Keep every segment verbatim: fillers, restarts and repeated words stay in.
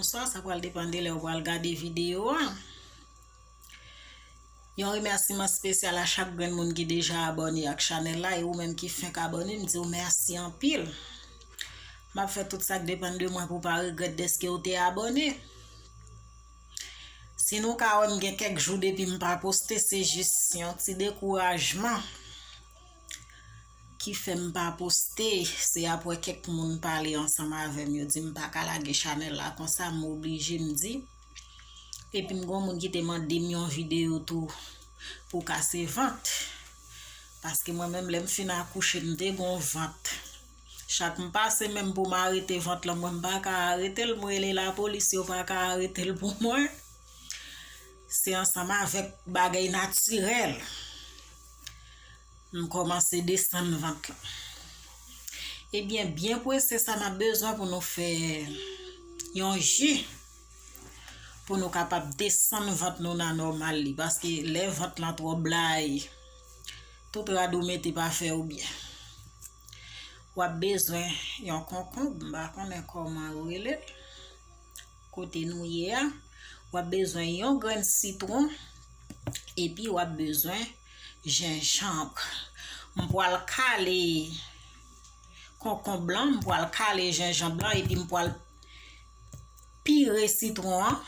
Bonswa, sa pral depann de lè w pral gade videyo a. Yon remèsiman espesyal a chak grenn moun ki deja abòne ak chanèl la, e ou menm ki fenk abòne, m di w mèsi anpil. M ap fè tout sa k depann de mwen pou w pa regrèt dèske w te abòne. Si nou ka wè m gen kèk jou depi m pa poste, se jis yon ti dekourajman ki fè m pa poste. Se apre kèk moun pale ansanm avè m, yo di m pa ka lage chanèl la konsa, m oblije m di. Epi m gon moun ki te mande m yon videyo tou pou kase vant. Paske mwen menm, lè m fin akouche, m te gon vant. Chak m pase menm pou m arete vant lan, mwen m pa ka arete l, m rele lapolis, yo pa ka arete l pou mwen. Se ansanm avèk bagay natirèl m kòmanse desann vant lan. Ebyen, byen prese sa, n ap bezwen pou nou fè yon ji pou nou kapab desann vant nou nan nòmal li. Paske lè vant lan twò blay, tout rad ou mete pa fè ou byen. W ap bezwen yon konkonb, m pa konnen kòman yo rele l. Kote nou ye a, w ap bezwen yon grenn sitwon, epi w ap bezwen jenjanm. M pral kale konkonb lan, m pral kale jenjanm lan, epi m pral pire sitwon an.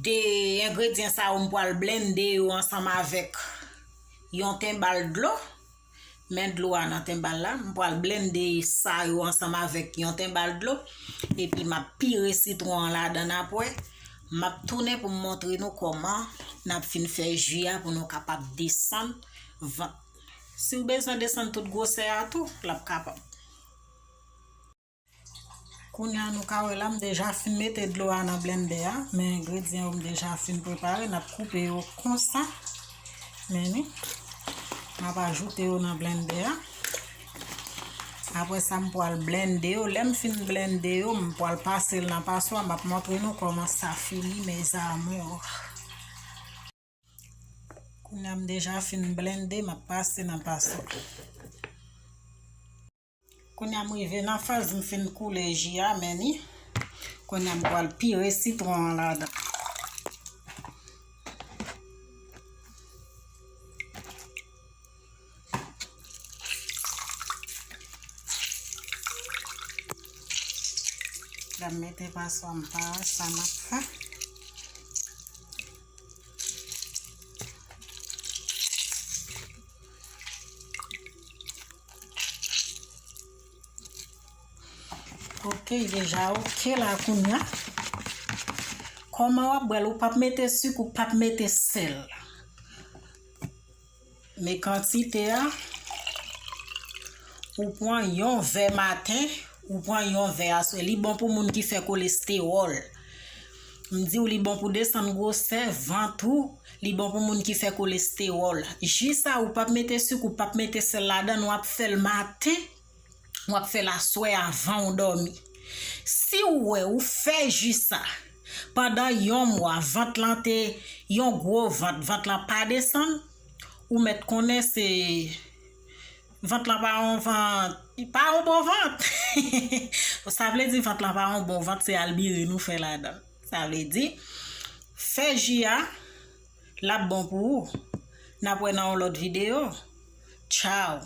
De engredyan sa yo, m pral blende yo ansanm avèk yon tenbal dlo. Men dlo a nan tenbal la, m pral blende sa yo ansanm avèk yon tenbal dlo, epi m ap pire sitwon an ladan apre. M ap tounen pou m montre nou kòman n ap fin fè ji a pou nou kapab desann vant. Si w bezwen desann tout gwosè a tou, l ap kapab. Kounye a nou ka wè la, m deja fin mete dlo a nan blendè a, men engredyan yo m deja fin prepare, n ap koupe yo konsa. Men ni, m ap ajoute yo nan blendè a. Apre sa, m pral blende yo. Lè m fin blende yo, m pral pase l nan paswa, m ap montre nou kòman sa fini, mes amours. Kounye a m deja fin blende, m ap pase nan paswa. Kounye a m rive nan faz m fin koule ji a, men ni. Kounye a m pral pire sitwon an ladan. La m mete paswa m pa wè sa m ap fè. Ok, deja ok la kounye a. Kòman w ap bwè l? Ou p ap mete sik, ou p ap mete sèl. Men kantite a, ou pran yon vè maten, ou pran yon vè aswè. Li bon pou moun ki fè kolestewòl. M di w li bon pou desann gwosè vant ou, li bon pou moun ki fè kolestewòl. Ji sa ou p ap mete sik, ou p ap mete sèl ladan, w ap fè l maten, w ap fè l aswè avan w dòmi. Si w wè ou fè ji sa pandan yon mwa, vant lan te yon gwo vant, vant lan pa desann, ou mèt konnen se vant lan pa yon vant, pa yon bon vant. Sa vle di vant lan pa yon bon vant, se albirin ou fè ladan. Sa vle di, fè ji a, l ap bon pou ou. N ap wè nan yon lòt videyo. Tchaw.